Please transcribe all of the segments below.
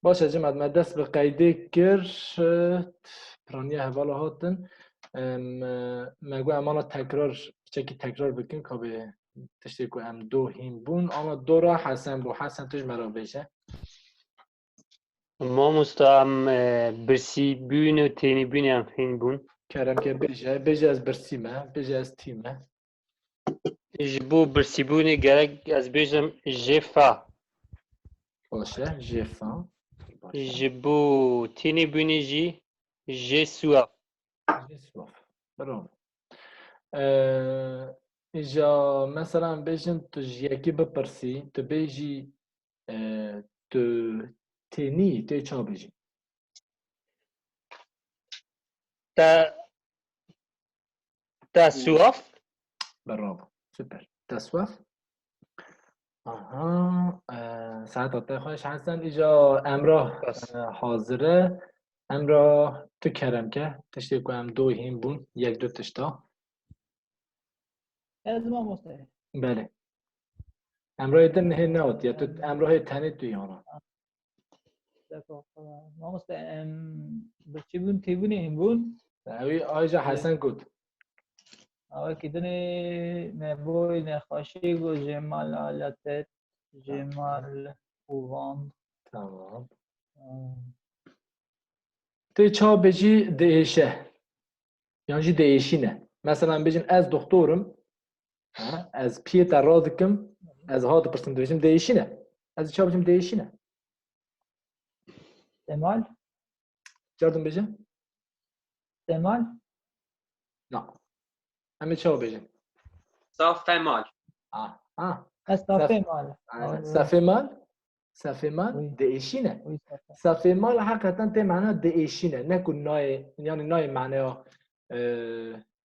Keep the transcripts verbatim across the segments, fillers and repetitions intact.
Baş e, Cimet, me dest bi qeydê kir, piraniya hevala hatin. Em, me got em ana tekrar, piçekî tekrar bikin, ka bê tiştê ku em do hîn bûn. Ana dora Hesen bû. Hesen, tu ji me re bêje. Mamosta, em, e, birsîbûn û tênîbûnê em hîn bûn. Kerem ke bêje, bêje ez birsî me, bêje ez tî me. Ji bo birsîbûnê gerek ez bêjim jê fa. Baş e, jê fa. Baş e. Ji bo tênîbûnê jî jê suaf. Jê suaf. Bravo. Ee, îja mesela em bêjin tu ji yekî bipirsî, tu bêjî, e, tu tênî, tê ça bêjî? Te, te suaf. Bravo. Super. Te suaf. Aha. E, saeta te xweş Hesen. Îca Emrah, Bas. e, hazir e. Emrah, tu kerem ke. Tiştê ku em do hîn bûn. Yek du tişta. Ez mamoste. Belê. Emrahê din hê neotiye. Tu Emrahê tenê tu yana. D'accord. Mamoste, em, birsîbûn têbûnê hîn bûn. Ew ê aja Hesen got. Awekî dinê me boy nexweşî got jê mal alatet, jê mal û van. Tamam. Tê ça bêjî diêşe. Yan jî diêşîne. Mesela em bêjin ez doktor im. Ha, ez piyê te radikim. Ez ha dipirsim dibêjim diêşîne. Ez ça bêjim diêşîne. Semal. Cardin bêje. Semal. Na. Em ê çawa bêjin? Safemal. Ah, ah. Ez safê mal. Aynen. Safê mal. Safê mal Oui. diêşîne. Oui, safê. Safê mal heqeten tê mana diêşîne. Ne ku nayê, yani nayê manaya, e,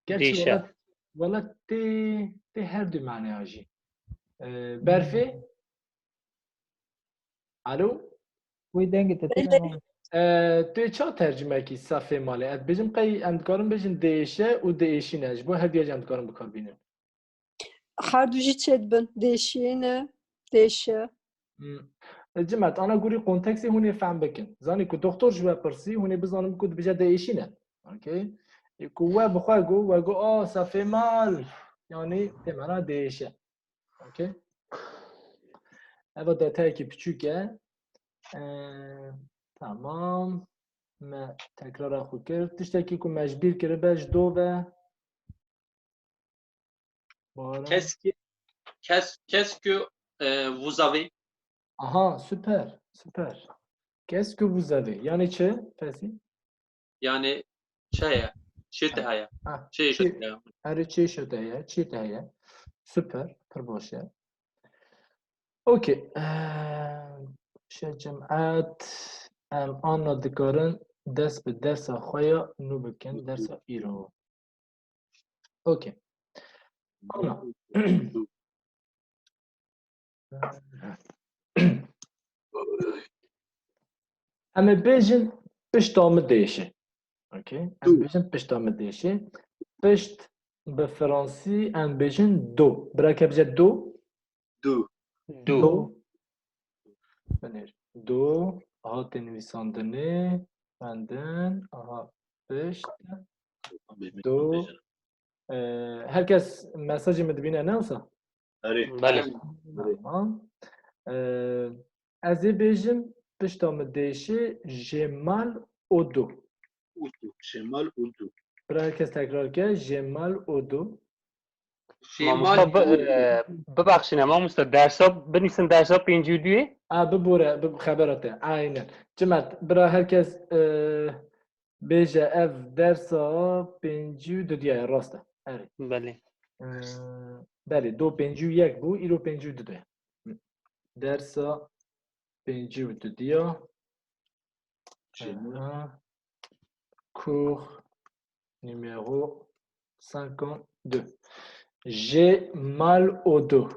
gerçi Diêşe. Wela, wela tê, tê her du manaya jî. E, berfê. Alo? Oui, dengê te Belê. têne. E, tu ça tercüme kî safê malê? Ez bêjim qey em dikarin bêjin diêşe û diêşîne. Ji bo her duya jî em dikarin bikar bînin. Her du jî çêdibin. Diêşîne, diêşe. Hmm. E, Cimet, ana gorî konteksê hûn ê fehm bikin. Zanî ku doktor ji we pirsî, hûn ê bizanin ku dibêje diêşîne. Okey? E, ku we bi xwe got, we got, "A, safê mal." Yani tê mana diêşe. Okey? Eva detayekî piçûk e. Ee, tamam. Me tekrara xwe kir. Tiştekî ku me ji bîr kiribe ji do ve. Bara. Qu'est-ce que, qu'est-ce, qu'est-ce que euh, vous avez? Aha, super, super. Qu'est-ce que vous avez? Yani çi? Fesî? Yani çi heye? Çi te heye? Ha, Çi çi- te heye? Erê çi şo te heye? Çi te heye? Super, pir baş e. Okey. Eee, şe cemaat em ana dikarin dest bi dersa xwe ya nû bikin, dersa îro. Okey. Ana. Em ê bêjin pişta min diêşe. Okey? Em Tu. bêjin pişta min diêşe. Pişt bi fransî em bêjin do. Birake bije do. Du. Du. Do. Binêr. Do. Hate nivîsandinê. Xwendin. Aha. Pişt. Do. Ee, herkes mesajê min dibîne, ne wisa? Erê. Belê. Tamam. Ee, ez ê bêjim pişta min diêşe jê mal û du. Udu. Şemal udu. Bira herkes tekrar ke, jê mal û du. Şemal Mamosta bi, e, bibexşîne mamosta, dersa binîsin, dersa pêncî û duyê. A, bibore, bi xebera te. Aynen. Cimet, bira herkes, e, bêje ev dersa pêncî û dudiya ye, rast e. Erê. Belê. Ee, belê, do pêncî û yek bû, îro pêncî û du de. Dersa pêncî û dudiya. Jê mal. Aha. Cours numéro cinquante-deux. Jê mal û du.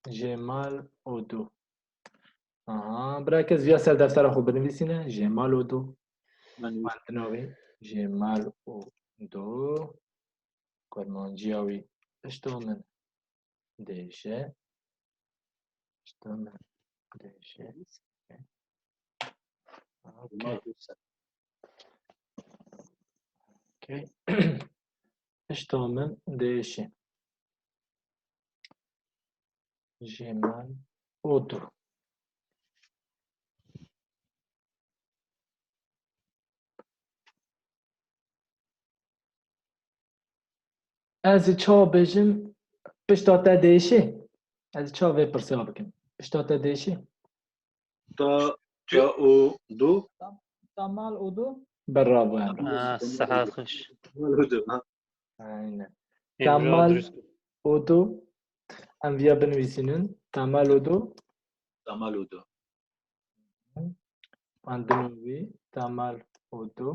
Jê mal û du. Aha, bira kes viya ser deftera xwe binivîsîne. Jê mal û du. Ben Xwendina wî. Jê mal û du. Kurmanciya wî. Pişta min. Dêşe. Pişta min. Dêşe. Okey. Okey. Pişta min dêşî. Jêman û du. Ez ê çawa bêjim? Pişta te dêşî? Ez ê çawa vê pirsiya bikim? Pişta te dêşî? Ta, ta û du. Tamal û du. Bravo Emre. Ha, sihet xweş. Tamal û du, ha. Aynen. Emre Tamal dürüst. û du. Em viya binivîsînin. Tamal û du. Tamal û du. Xwendina wî. Tamal û du.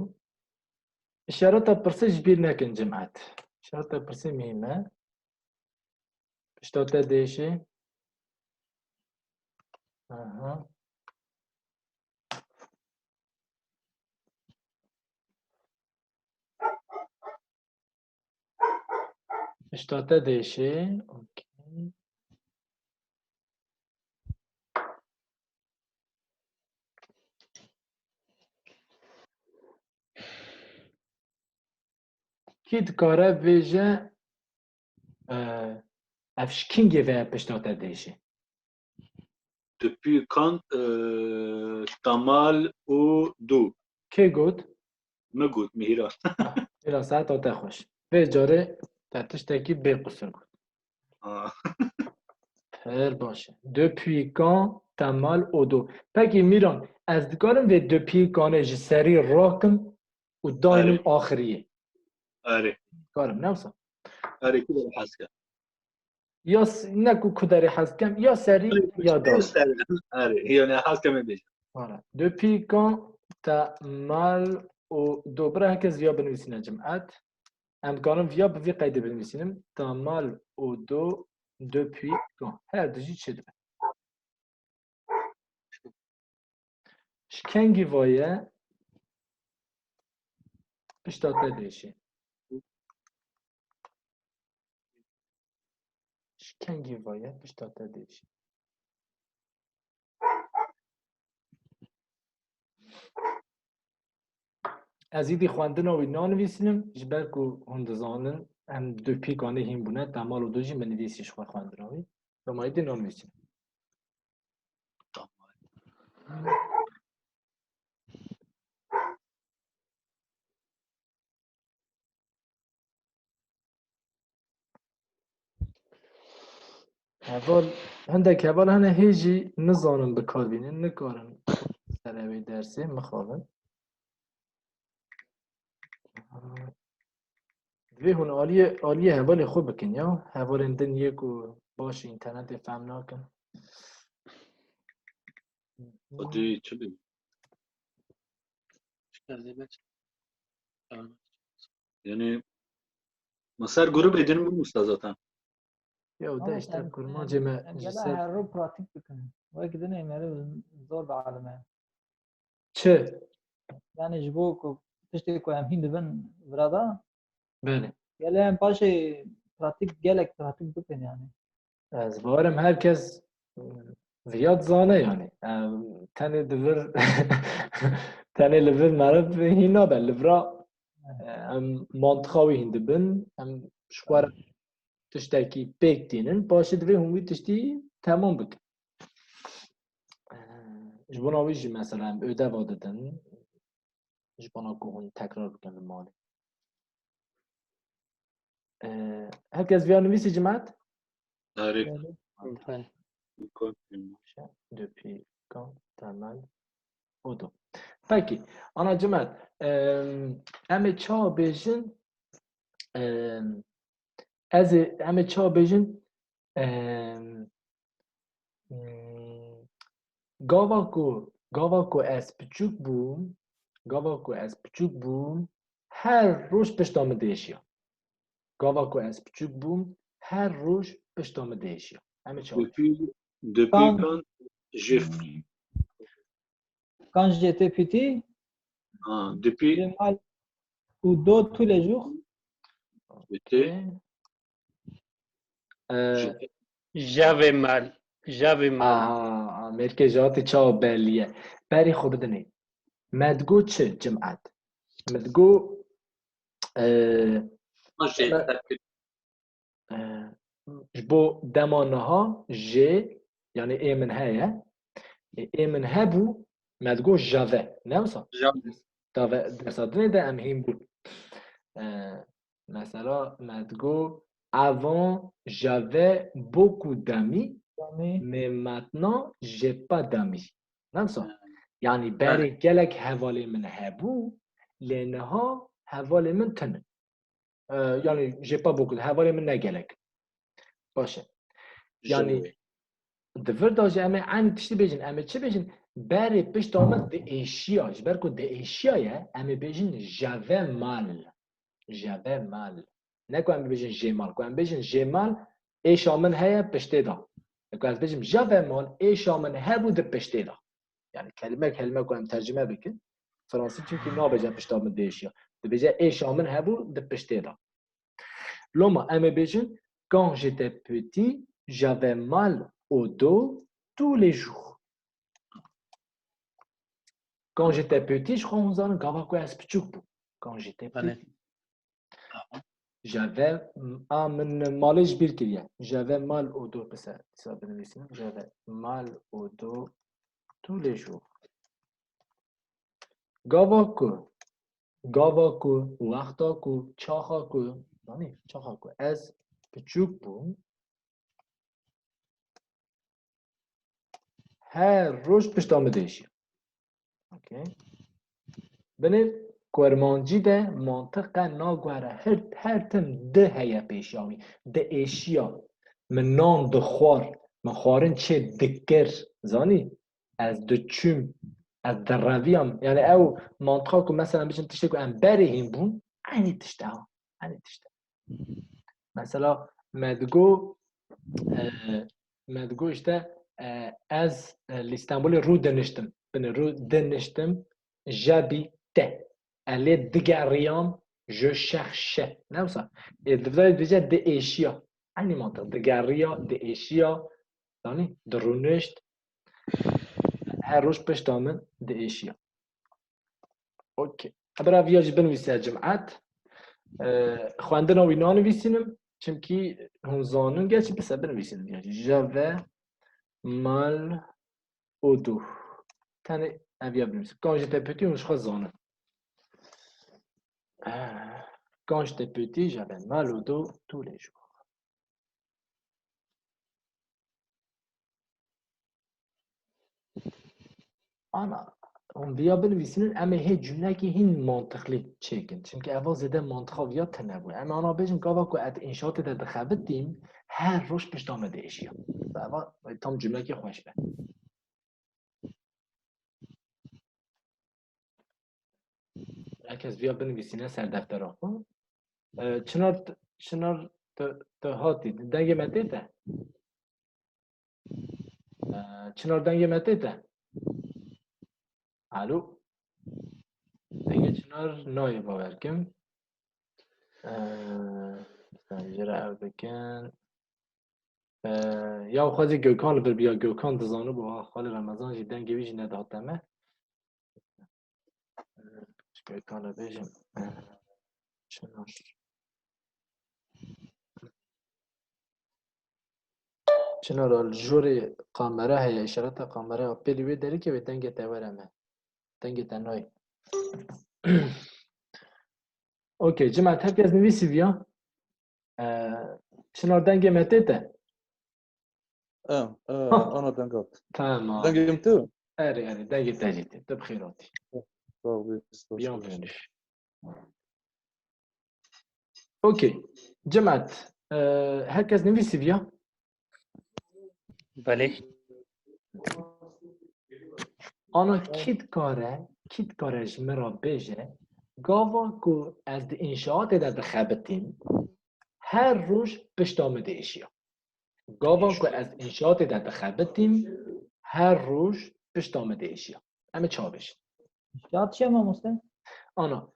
Îşareta pirsê ji bîr nekin cimet. Îşareta pirsê muhîm e. Pişta te dêşê. Aha. Pişta te dêşê. Okey. Kî dikare bêje, e, ev ji kingê ve pişta te dêşê? Depuis quand, e, Tamal û du? Kê got? Min got, Mihran. Mîran, saeta te xweş. Vê carê te tiştekî bê qusur got. Ha. Pir baş e. Depuis quand Tamal û du? Pekî Mîran, ez dikarim vê depuis quand-ê ji serî rakim û daynim Erê. axiriyê. Erê. Dikarim, ne wisa? Erê, ku hez ke. Ya s- ne ku kuderê hez kem, ya serî ya daynim. Erê, yani hez ke me bêje. Voilà. Depuis quand Tamal û du? Bira herkes viya binivîsîne cimet. Em dikarin viya bi vî qeydê binivîsînim. Tamal û du, depuis quand? Her du jî çi dibe? Ji kengî vaye pişta te dêşî? Ji kengî vaye pişta te dêşî? Ez îdî xwendina wî nanivîsînim, ji ber ku hûn dizanin, em du pîkanê hîn bûne, Tamal û du jî min nivîsî ji xwe xwendina wî. Dema îdî nanivîsînim. Heval, hindek heval hene hê jî nizanin bi kar bînin, nikarin serê wê dersê mixabin. Divê hûn aliyê, aliyê hevalê xwe bikin ya. Hevalên din yê ku baş înternetê fehm nakin. Xwedî çi bî? Yani ma ser grûbê din bû usta zaten. Ya de işte kurmancê me Em ji gele ser her rû pratik bikin. Wek dinê meriv zor dialime. Çi? Yani ji bo ku tiştê ku em hîn dibin virada, Belê. gele em paşê pratik, gelek pratik bikin yani. Ez bawerim herkes, e, viya dizane yani. Em, tenê di vir, tenê li vir meriv hîn nabe. Li vira, e, em mantiqa wî hîn dibin. Em ji xwe re tiştekî pêk tînin. Paşê divê hûn wî tiştî temam bikin. E, ji bona wî jî mesela em ödeva didin. Ji bona ku hûn tekrar bikin li malê. E, herkes viya nivîsî cimet? Erê. Depuis quand Tamal û du. Pekî, ana cimet, em, em ê çawa bêjin, em, ez ê, em ê çawa bêjin, em, hmm, gava ku, gava ku ez piçûk bûm, gava ku ez piçûk bûm, her roj pişta min diêşiya. Gava ku ez piçûk bûm, her roj pişta min diêşiya. Em ê çawa Depuis, depuis Quand- quand je suis. Quand j'étais petit, Ha, depuis j'ai mal au dos tous les jours. j'étais, Ee, j'étais- J'avais mal. J'avais mal. Aha, Amerîkê ji hatî çawa belî ye. Berî xwe bidinê. Me digo çi, Cimat? Me digo, e, J'ai me- e, ji bo dema niha j'ai, yani ê min heye, ê, ê min hebû, me digo j'avais, ne wisa? J'avais. Dave, dersa dinê de em hîn bûn. E, mesela me digo, avant j'avais beaucoup d'amis, mais maintenant j'ai pas d'amis. Ne wisa? Yani berê gelek hevalê min hebû, lê niha hevalê min tune. E, yani j'ai pas beaucoup, hevalê min ne gelek. Baş e. Yani di vir de jî em ê eynî tiştî bêjin. Em ê çi bêjin? Berê pişta min diêşiya. Ji ber ku diêşiya ye, em ê bêjin j'avais mal. J'avais mal. Ne ku em bêjin j'ai mal. Ku em bêjin j'ai mal, êşa min heye piştê de. Ku ez bêjim j'avais mal, êşa min hebû di piştê de. Yani kelime kelime ku em tercüme bikin. Fransî çünkü nabêje pişta min diêşiya. Dibêje êşa min hebû di piştê de. Loma em ê bêjin, quand j'étais petit, j'avais mal au dos tous les jours. Quand j'étais petit, ji xwe hûn zanin, gava ku ez piçûk bûm. Quand j'étais Belê. petit. J'avais, a min malê ji bîr kiriye. J'avais mal au dos, pise, pise binivîsînim. J'avais mal au dos tous les jours. Gava ku, gava ku, wexta ku, çaxa ku, zanî, çaxa ku ez piçûk bûm, her roj pişta min diêşiya. Okay. Binê kurmancî de mantiqe naguhere. Her, her tim di heye pêşiya wî. Diêşiya. Min nan dixwar. Min xwarin çê dikir. Zanî? Ez diçûm. Ez direviyam. Yani ew mantiqa ku mesela bijin tiştê ku em berê hîn bûn, eynî tişt e ha. Eynî tişt e. Mesela me digo, e, me digo işte, e, ez, e, li Stenbolê rû diniştim. Binê rû diniştim, j'habitais. Ez lê digeriyam, je cherchais. Ne wisa? Ê, di vir de dibêje diêşiya. Eynî mantiq. Digeriya, diêşiya. Zanî? Dirûnişt. Her roj pişta min diêşiya. Okey. Ebra viya jî binivîse Cimat. Ee, xwendina wî nanivîsînim. Çimkî hûn zanin, gerçî bise binivîsînim. Yani, j'avais mal au dos. Tenê ev ya binivîsim. Quand j'étais petit, hûn ji xwe zanin. Ee, quand j'étais petit, j'avais mal au dos tous les jours. Ana, hûn viya binivîsînin, em ê hê cumlekî hîn mantiqlî çêkin. Çimkî eva zêde mantiqa viya tune bû. Em ê ana bêjin, gava ku ez înşaatê de dixebitîm, her roj pişta me diêşiya. Eva tam cumlekî xweş be. Herkes viya binivîsîne ser deftera xwe. Ee, Çınar, Çınar, tu, tu hatî. Dengê me tê te? Ee, Çınar, dengê me tê te? Alo? Dengê Çınar nayê, bawer kim. Ee, sen jê re ev bikin. Ee, ya xwezî Gökhan li vir biya, Gökhan dizanibû, ha, xalê Remezan jî dengê wî jî nedihate me. Ee, ji Gökhan re bêjim. Ee, Çınar. Çınar, li jorê kamera heye, îşareta kameraya pêlî wê derikeve, dengê te were me. Dengê te nayê. Okey, Cimat, herkes nivîsî viya. Ee, Çınar, dengê me tê te? Em, e, ana dengat. Tamam. Dengê min tu? Erê, erê, dengê te jî tê. Tu bi xêr hatî. Sağ ol, sağ ol. Bienvenue. Okey. Cimat, e, herkes nivîsî viya? Belê. Ana kî dikare, kî dikare ji min re bêje, gava ku ez di înşaatê de dixebitîm, her roj pişta min diêşiya. Gava ku ez înşaatê de dixebitîm, her roj pişta min diêşiya. Em ê çawa bêjin? Ya çi ye mamoste? Ana,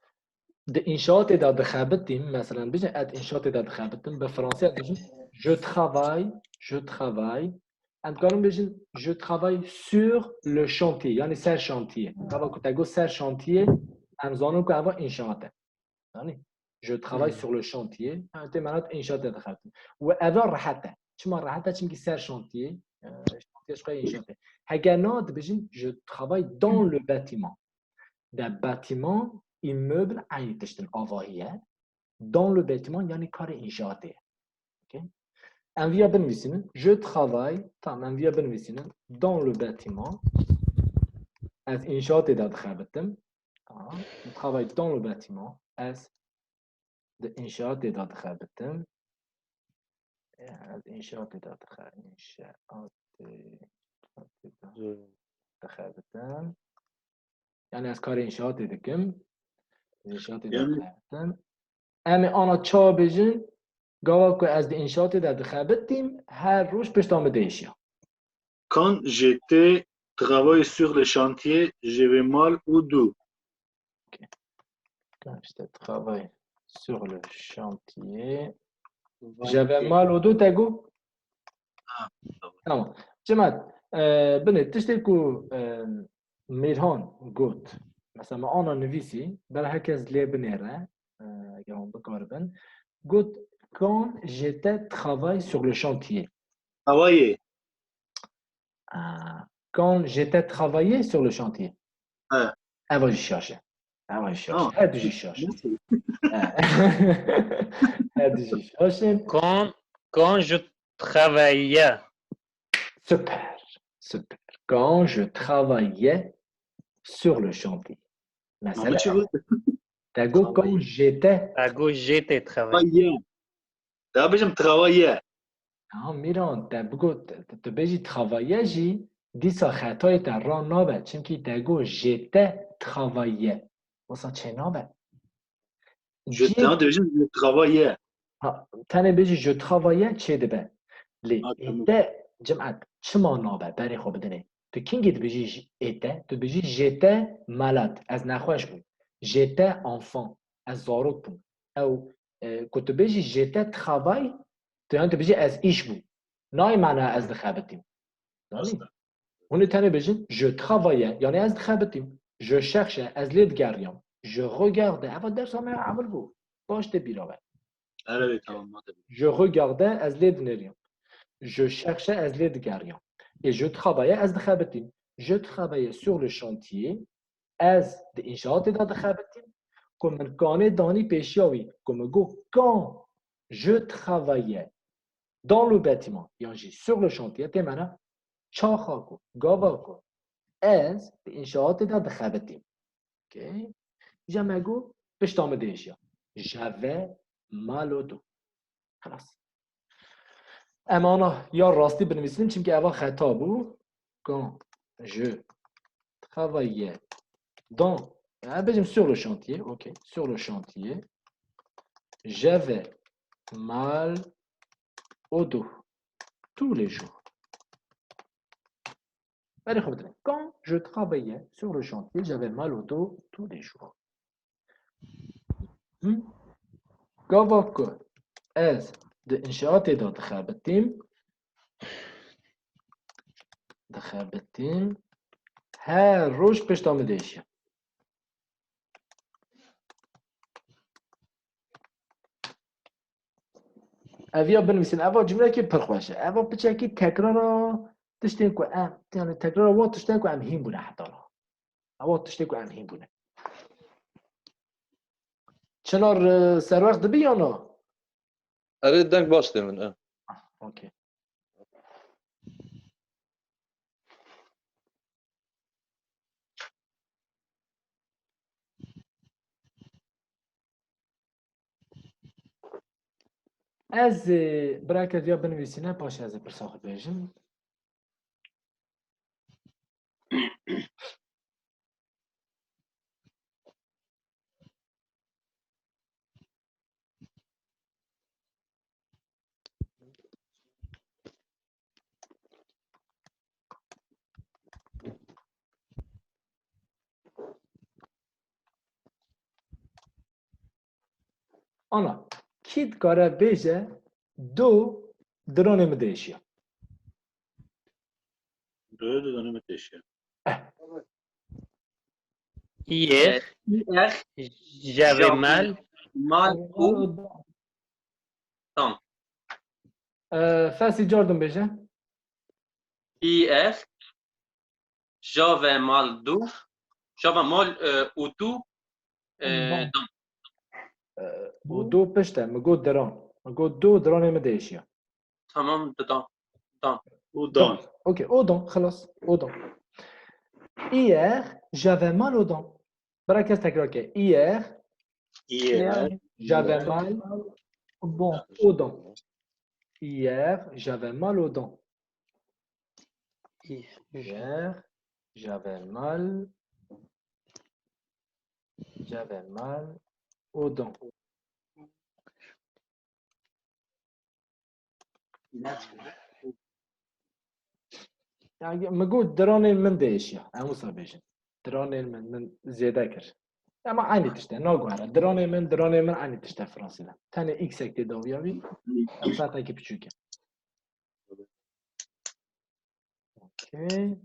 di înşaatê de dixebitîm, meselen, bijin, ez înşaatê de dixebitim, bi fransî ez dibêjim, je travaille, je travaille, Em dikarin bêjin, je travaille sur le chantier, yanî ser şantiyê. Gava ku te got ser şantiyê, em zanin ku eva înşaat e. Yanî, je travaille sur le chantier, yanî tê mena tu înşaatê dixebitin. Û eva rehet e. Çima rehet e? Çimkî ser şantiyê, e, şantiyê ji xwe înşaatê. Heger na, dibêjin, je travaille dans le bâtiment. De bâtiment, immeuble, eynî tişt in, avahî ye. Dans le bâtiment, yanî karê înşaatê ye. Okey? Em viya binivîsînin. Je travaille, tamam, em viya binivîsînin. Dans le bâtiment. Ez înşaatê de dixebitim. Tamam. Je travaille dans le bâtiment. Ez di înşaatê de dixebitim. Ez înşaatê de dixe-, înşaatê, înşaatê de dixebitim. Yanî ez karê înşaatê dikim. Ez înşaatê de Yani dixebitim. Em ê ana çawa bêjin? Gava ku ez di înşaatê de dixebitîm, her roj pişta min diêşiya. Quand j'étais travaillé sur le chantier, j'avais mal au dos. Quand j'étais travaillé sur le chantier, j'avais mal au dos, te got? Ah, tamam. Tamam. Cimat, e, binê, tiştê ku, e, Mîrhan got, mesela me ana nivîsî, bela her kes lê binêre, e, eger hûn bikaribin, got, quand j'étais travaillé sur le chantier. Travaillé. Ah, quand j'étais travaillé sur le chantier. He. Eva jî şaş e. Eva jî şaş e. Ha. Her du jî şaş e. Nasıl? He. Her du jî şaş e. Quand, quand je travaillais. Super. Super. Quand je travaillais sur le chantier. Ama mesela, çi bu? Te got quand j'étais. Te got j'étais travaillé. Travaillé. Te bêjim travaillé. Ha, Mîran, te bigot, te, tu bêjî travaillé jî, dîsa xetayê te ra nabe, çimkî te got j'étais travaillé. Wisa çê nabe. Je, te dibêjim je travaillais. Ha, tenê bêjî je travaillais çê dibe. Lê ha, tamam. Ête, cimat, çima nabe? Berê xwe bidinê. Tu kingî dibêjî j-, ête, tu dibêjî j'étais malade. Ez nexweş bûm. J'étais enfant. Ez zarok bûm. Ew, e, ku tu bêjî j'étais travail, tu, yanî tu bêjî ez îş bûm. Nayê mana ez dixebitîm. Yanî? Rast e. Hûn ê tenê bêjin, je travaillais, yanî ez dixebitîm. Je cherchais, ez lê digeriyam. Je regardais, eva dersa me ya ewil bû. Baş tê bîra we. Erê, tamam, ma te bî. Je regardais, ez lê dinêriyam. Je cherchais, ez lê digeriyam. Et je travaillais, ez dixebitîm. Je travaillais sur le chantier, ez di înşaatê de dixebitîm. Ku min kanê danî pêşiya wî, ku min got, quand je travaillais dans le bâtiment, yan jî sur le chantier, tê mena çaxa ku, gava ku ez di înşaatê de dixebitîm. Okey? Îja me got, pişta min diêşiya. J'avais mal au dos. Xelas. Em ana ya rastî binivîsin, çimkî eva xeta bû. Quand je travaillais dans, em bêjim sur le chantier, ok, sur le chantier, j'avais mal au dos tous les jours. Berê xwe bidin. Quand je travaillais sur le chantier, j'avais mal au dos tous les jours. Hı? Gava ku ez di înşaatê de dixebitîm, dixebitîm, her roj pişta min diêşiya. Ev ya binivîsin. Eva cumlekî pir xweş e. Eva piçekî tekrara tiştên ku em, yani tekrara wa tiştên ku em hîn bûne heta niha. Ewa tiştê ku em hîn bûne. Çinar, e, serwext dibî ya na? Erê, deng baş tê min, e. Ah, okey. Ez, e, bireke viya binivîsîne, paşê ez ê pirsa xwe bêjim. Ana, kî dikare bêje, do diranê min diêşiya? tu, du donê min têşiya. Hier, Hier, j'avais mal. Mal û dan. Ee, Fes, îcar din bêje. Hier, j'avais mal du. J'avais mal e, û du. E, Dan. dan. Ee, û du pişt e, min got diran. Min got du diranê min diêşiya. Tamam, didan. Dan. Û dan. Okey, û dan, xelas, û dan. Hier, j'avais mal aux dents. Bira kes tekrar ke. Hier, Hier, j'avais mal Bon. aux dents. Hier, j'avais mal aux dents. Hier, j'avais mal. J'avais mal aux dents. Yani, min got diranên min diêşiya. Em wisa bêjin. Diranên min, min zêde kir. Ama aynı tişt e, naguhere. Diranê min, diranê min aynı tişt e Fransî de. Tenê x ek tê dawiya wî. Em ferqekî piçûk e. Okey.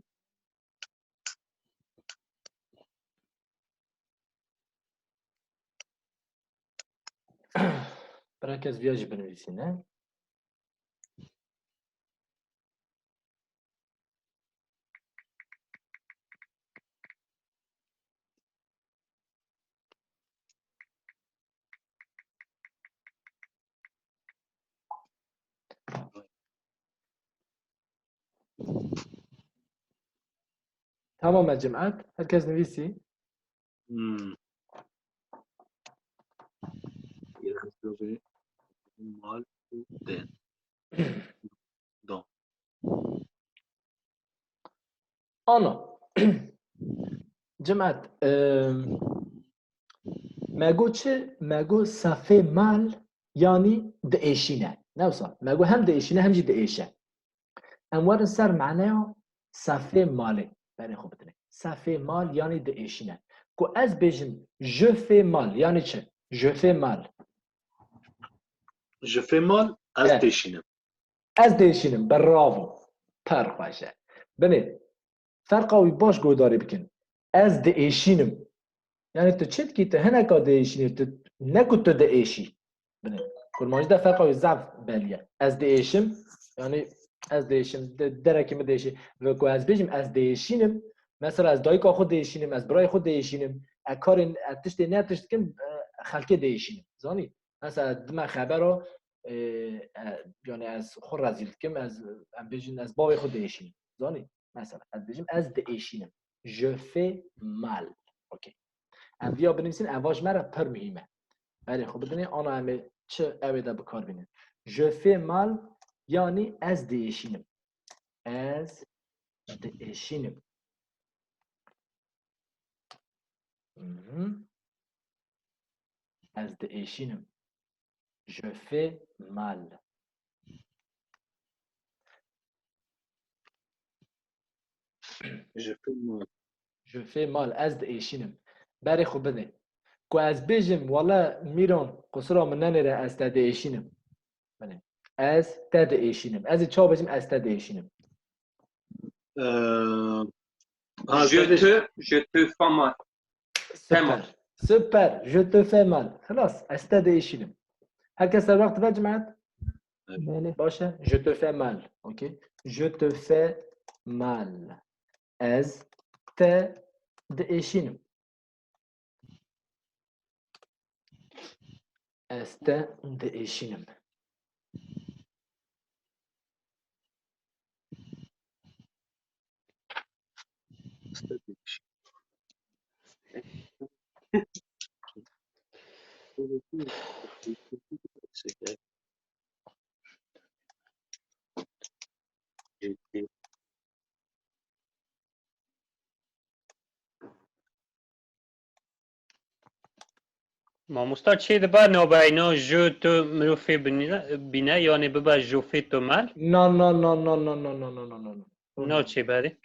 Bira kes viya jî binivîsîne. Tamam e cimat. Herkes nivîsî. Hmm. Mal û den. Don. Ana. Cimat, em, me got çi? Me got ça fait mal, yanî diêşîne. Ne wisa? Me got hem diêşîne hem jî diêşe. Em werin ser maneya ça fait malê. Berê xwe bidinê. Ça fait mal, yanî diêşîne. Ku ez bêjim, je fais mal, yanî çi? Je fais mal. Je fais mal, ez Evet. diêşînim. Ez diêşînim, bravo. Pir xweş e. Binê, ferqa wî baş guhdarî bikin. Ez diêşînim. Yani tu çi dikî, tu hineka diêşînî, tu ne ku tu diêşî. Binê, kurmancî de ferqa wî zaf belî ye. Ez diêşim, yani ez diêşim, de, derekî min diêşî. Ve ku ez bêjim ez diêşînim, mesela ez dayika xwe diêşînim, ez birayê xwe diêşînim, ez karên, ez tiştê ne tişt dikim, e, xelkê diêşînim. Zanî? Mesela dime xebera, e, e, yani ez xwe rezîl dikim, ez, em bêjin ez bavê xwe diêşînim. Zanî? Mesela ez bêjim ez diêşînim. Je fais mal. Okey. Em viya binivîsin, ev ji me re pir muhîm e. Berê xwe bidinê, ana em ê çi ew ê de bi kar bînin. Je fais mal, yanî ez diêşînim. Ez diêşînim. Mhm. Ez diêşînim. Je fais mal. Je fais mal. Je fais mal, ez diêşînim. Berê xwe bidê. Ku ez bêjim, wele Mîran, qusura min nenêre, ez te diêşînim. Binê. Ez te diêşînim. Ez ê çawa bêjim, ez te diêşînim. Ee, ha, Je te de- te, je te fais mal. Tamam. Süper. Süper. Je te fais mal. Xelas, ez te diêşînim. Herkes serwext be, cimat? Belê. Baş e. Je te fais mal. Okey. Je te fais mal. Ez te diêşînim. Ez te diêşînim. Mamosta çê dibe nabeyna je te mirov fê bîne, bîne, yanî bibe je fais te mal? Na, na, na, na, na, na, na, na, na, na, na. Na çê berê?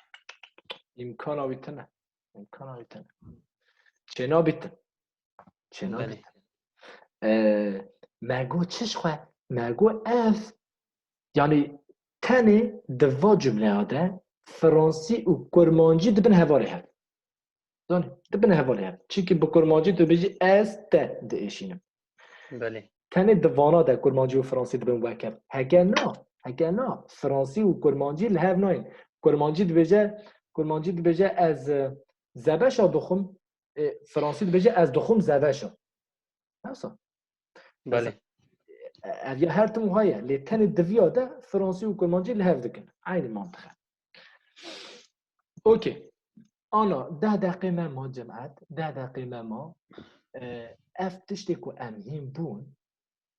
Îmkana wî tune. Îmkana wî tune. Çêna bîtin. Çêna Belê. bîtin. Ee, me got çi ji xwe? Me got ev. Yani tenê di va cumleya de Fransî û kurmancî dibin hevalê hev. Zanî, dibin hevalê hev. Çimkî bi kurmancî tu bêjî ez te diêşînim. Belê. Tenê di vana de kurmancî û fransî dibin wek hev. Heke na, heke na, fransî û kurmancî li hev nayên. Kurmancî dibêje, kurmancî dibêje ez, e, zebeşa dixwim, e, fransî dibêje ez dixwim zebeşa. Wisa. Belê. Ev ya her tim wiha ye. Lê tenê di viya de fransî û kurmancî li hev dikin. Eynî mantiq e. Okey. Ana, deh deqê me ma, cemaet. Deh deqê me ma. E, ev tiştê ku em hîn bûn,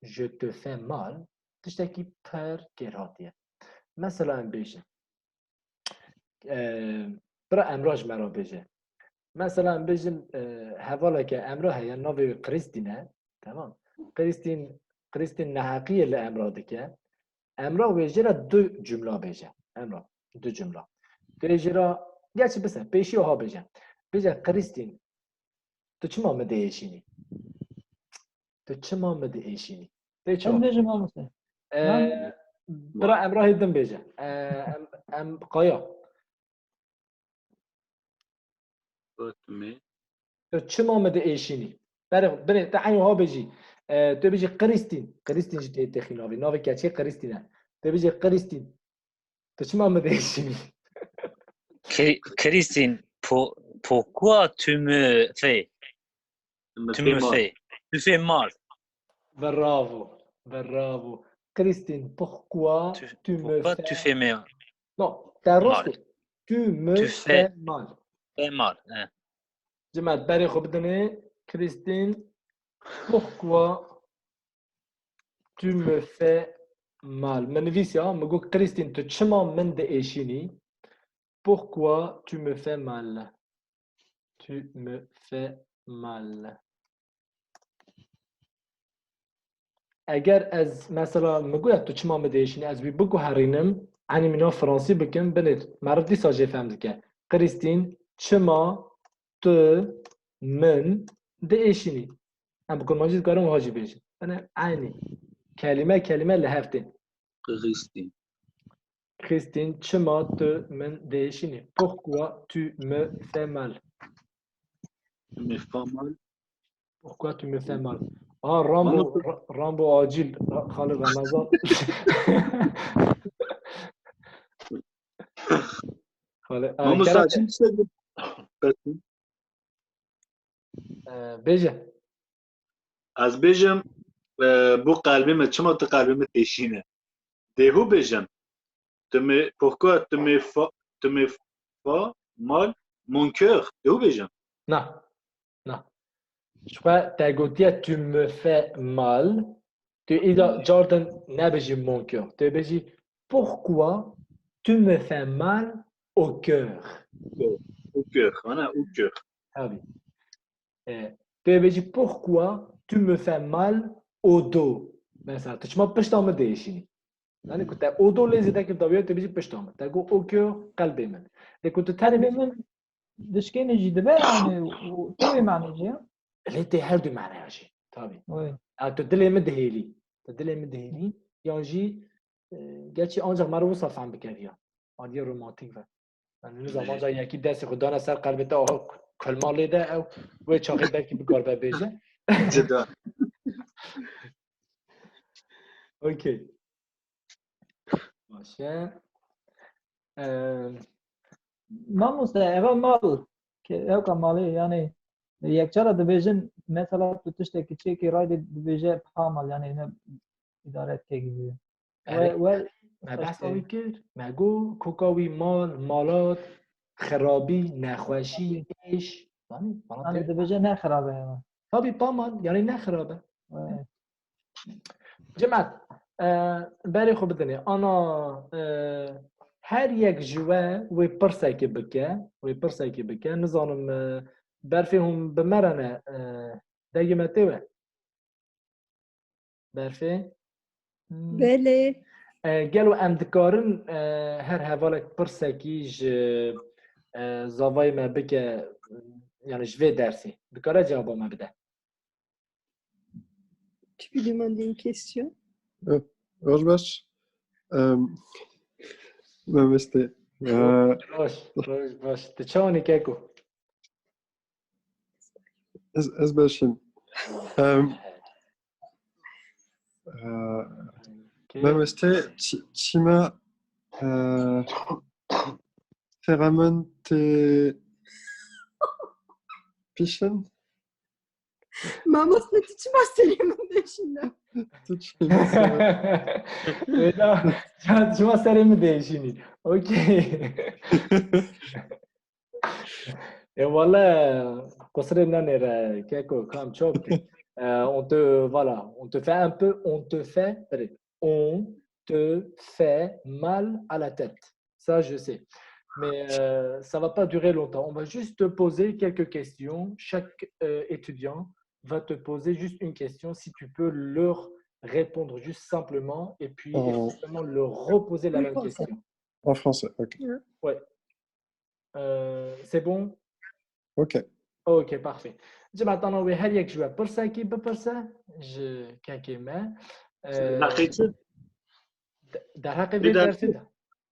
je te fais mal, tiştekî pir kêrhatî ye. Mesela em bêjin. E, bira Emrah ji me re bêje. Mesela em bêjin, e, hevaleke Emrah heye, navê wî Krîstîn e. Tamam. Krîstîn, Krîstîn neheqiyê li Emrah dike. Emrah wê jê re du cumla bêje. Emrah, du cumla. Tu yê jê re, gerçi bise, pêşî wiha bêje. Bêje, Krîstîn, tu çima min diêşînî? Tu çima min diêşînî? Tê Ez çawa? bêjim mamoste. E, Ben- bira Emrahê din bêje. E, em, em qaya. Gotmê. Tu çima min diêşînî? Berê, binê, te eyn wiha bêjî. E, tu bêjî Krîstîn. Krîstîn jî tê têxî navê. Navê keçê Krîstîn e. Tu bêjî Krîstîn. Tu çima min diêşînî? Kri- Krîstîn, po- pourquoi tu me fais, Tu me tu fais me mal. fais, tu fais mal. Bravo. Bravo. Krîstîn, pourquoi Tu- tu me Pourquoi tu fais... fais mal? Non, te rast Mal. got. Tu me Tu fais fais- mal. Fais mal. He. Cemaet, berê xwe bidinê. Krîstîn, pourquoi tu me fais mal? Min nivîsiya, min got, Krîstîn, tu çima min diêşînî? Pourquoi tu me fais mal? Tu me fais mal. Eger ez, mesela, min goya tu çima min diêşînî, ez wî biguherînim, enî min ya fransî bikim, binêr, meriv dîsa jê fehm dike. Krîstîn, çima tu min diêşînî? Em bi kurmancî dikarin wiha jî bêjin. Binêr, eynî. Kelîme, kelîme li hev tên. Krîstîn. Krîstîn, çima tu min diêşînî? Pourquoi tu me fais mal? Tu me fais mal. Pourquoi tu me fais mal? Ah, Rambo, Mamoste- Ra- Rambo acil. Ra- Xalid Ramazan. Xalid, ah, Mamoste Kerem- acil bir şey. e, bêje. Ez bêjim, e, bu qelbê me, çima tu qelbê me têşîne? Dê hû bêjim. Tu me, pourquoi tu me fais, tu me fais mal, mon cœur? Dê hû bêjim. Na. Na. Ji xwe te gotiye tu me fais mal. Tu îda cardin nebêjî mon cœur. Tu bêjî pourquoi tu me fais mal au cœur. Au cœur, ana, au cœur. Tabii. E, tu bêjî pourquoi tu me fais mal au dos. Mesela, tu çima pişta min diêşînî? Yani ku te au dos lê zêde kir dawiya, tu bêjî pişta min. Te got au cœur qelbê min. Lê ku tu tenê Qelbê min dişkêne jî dibe yani û tê wê manê jî ya. Lê tê her du manaya jî. Tabii. Oy. Ya tu dilê min dihêlî. Tu dilê min dihêlî. Yan jî, e, gerçi ancak meriv wisa fehm bike viya. Adiye romantik ve. Yani ne zaman ca yekî destê xwe dane ser qelbê te, aha kulma lê de ew, wê çaxê belkî bikar be bêje. Cida. Okey. Baş e. Em, Mamoste, eva mal. Ke ewka malê yani yekcara dibêjin mesela tu tiştekî çêkî raydê dibêje pa mal yani ne îdare dike gibi. Erê, Wel, me behsa wî kir, me got koka wî mal, malat, xirabî, nexweşî, êş. Zanî, bana Hani tê- dibêje ne xirabe yani. Tabii pa mal, yani ne xirabe. Evet. Cemaat, e, berê xwe bidinê. Ana, e, her yek ji we wê pirsekê bike, wê pirsekê bike. Nizanim, e, Berfê hûn bi me re ne, e, degê me tê we? Berfê? Hmm. Belê. E, gelo em dikarin, e, her hevalek pirsekî ji, e, zavayê me bike, yani ji vê dersê? Dikare cewaba me bide? Tu peux demander une question? Roj baş. Em, Mamoste, Euh, Baş, baş, baş. Tu çawanî keko? ez, ez başim. Euh, euh, Kê? Mamoste, çi, çima, euh, Feramon te pişin? Mamoste, tu çima serê min deşîne? Tu çima serê- Êda, çima serê min deşînî? Okey. E wala, qusirê nenêre, keko, kam çok. Euh, on te, voilà, on te fait un peu, on te fait, on te fait mal à la tête. Ça, je sais. Mais euh, ça va pas durer longtemps. On va juste te poser quelques questions. Chaque euh, étudiant va te poser juste une question. Si tu peux leur répondre juste simplement et puis Euh. éventuellement leur reposer la même question. En français, ok. Ouais. Euh, c'est bon? Ok. Ok, parfait. Cima tana wê her yek ji we pirsekî bipirse ji kekê me. Ee, Heqî çi? de- derheqê Vê vê dersê? dersê de.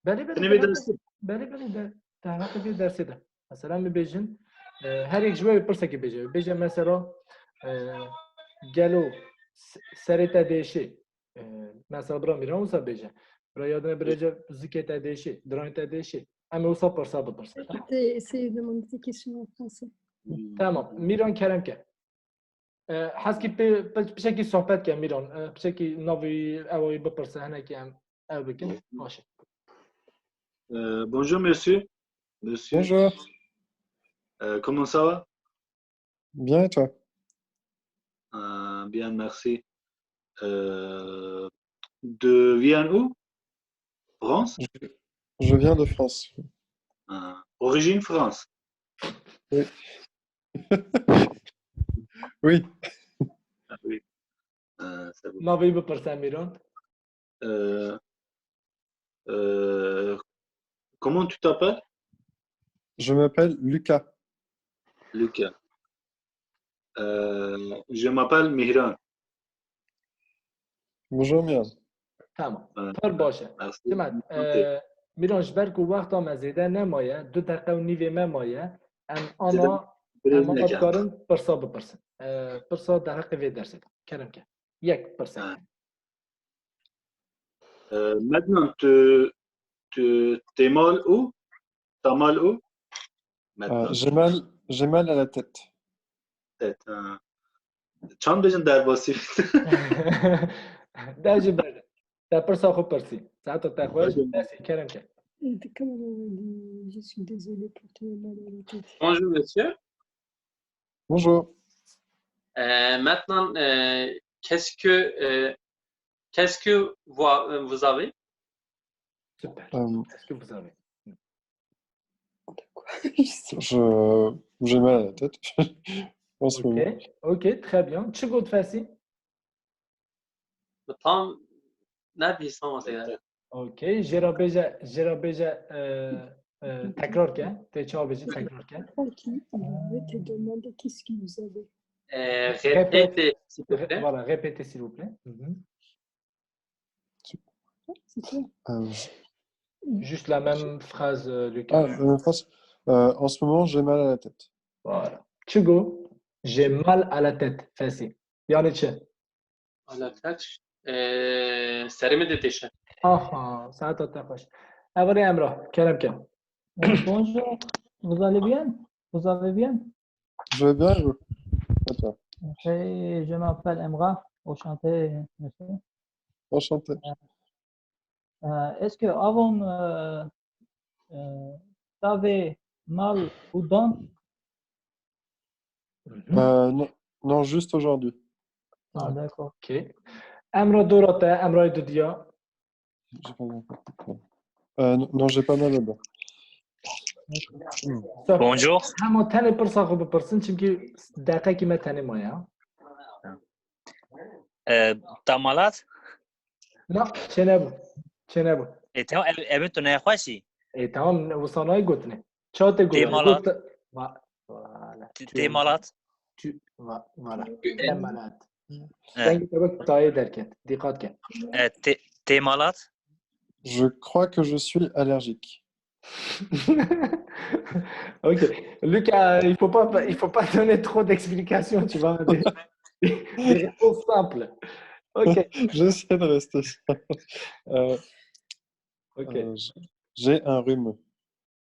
Belê, belê, Tenê vê derheqê- dersê? Belê, belê, der- derheqê vê dersê de. Mesela, em bêjin, e, her yek ji we wê pirsekî bêje. Bêje mesela, e, gelo s- serê te dêşê. E, mesela bira Mîran wisa bêje. Bira Yadine bêje zikê te dêşê, diranê te dêşê. Em ê wisa pirsa bipirsin. Tamam. Essaye de demander des questions en français. Tamam. Mîran, kerem ke. E, heskî pê, pê, piçekî sohbet ke Mîran. E, piçekî navî ew bipirse, hinekî em ew bikin. Baş e. Euh, bonjour, monsieur. Monsieur. Bonjour. Euh, comment ça va? Bien et toi? Euh, bien, merci. Euh, de viens où? France? Je viens de France. Euh, origine France. Oui. Ah oui. Euh, c'est bon. Navê bipirse Mîran. Euh, euh, comment tu t'appelles? Je m'appelle Lucas. Lucas. Euh, je m'appelle Mihran. Bonjour Mihran. Tamam. Evet. Pir baş e. Merci. Cima, e, Mîran, ji ber ku wexta me zêde nemaye, du deqe û nîvê me maye, em ana, em ana Birinci dikarin pirsa bipirsin. E, pirsa derheqê vê dersê de. Kerem ke. Yek pirse. Ha. Euh, maintenant, tu, tu, t'es mal où? T'as mal où? Euh, j'ai mal, j'ai mal à la tête. Tête, ha. Çand bêjin derbasî. De ji ber. Te pirsa xwe pirsî. Saeta te xweş. Destê kerem ke. Je suis désolée pour ton mal à la tête. Bonjour, monsieur. Bonjour. Euh, maintenant, euh, qu'est-ce que, euh, qu'est-ce que vous, euh, vous avez? Super. Euh, Qu'est-ce que vous avez? Je, j'ai mal à la tête en ce moment. Ok. Ok, très bien. Çi got fesî? Tam ne bilsem mesela. Ok. Jê re bêje, jê re bêje, e, e, tekrar ke. Tê çawa bêjî, tekrar ke. Qui, euh, te demande qu'est-ce que vous avez. Euh, Répète. Répétez, s'il vous plaît. Voilà, répétez, s'il vous plaît. Mhm. C'est quoi? Euh, Juste la même phrase, euh, ah, Lucas. la même phrase. Euh, en ce moment, j'ai mal à la tête. Voilà. Çi got? J'ai mal à la tête. Fesî. Yani çi? À la tête. Euh, serê min diteşe. Aha, saeta te xweş. Evarê Emrah, kerem ke. Euh, bonjour, vous allez bien? Vous allez bien? Je vais bien, et vous? Attends. Hey, je m'appelle Emrah. Enchanté, monsieur. Enchanté. Euh, est-ce que avant, euh, euh, t'avais mal aux dents? Euh, non, non, juste aujourd'hui. Ah, d'accord. Ok. Emrah dora te, Emrah dudiya. J'ai pas mal. Euh, non, non, j'ai pas mal aux dents. Stop. Bonjour. Hema tenê pirsa xwe bipirsin, çimkî deqekî me tenê maye, ha. Ee, Tamalat. Na, çênebû. Çênebû. E, tamam, ev, ev tu nexweşî. E, tamam, wisa nayê gotinê. Çawa tê gotinê? Têmalat. Got-, va-, voilà. T-, Têmalat. Tu, va-, voilà. E, Têmalat. E, Dengê te wek tayê derket. Dîqat ke. e, te-, Têmalat. Je crois que je suis allergique. Ok. Lucas, il faut pas, il faut pas donner trop d'explications, tu vois. Des, des réponses simples. Ok. J'essaie de rester simple. Euh, Ok. euh, j- j'ai un rhume.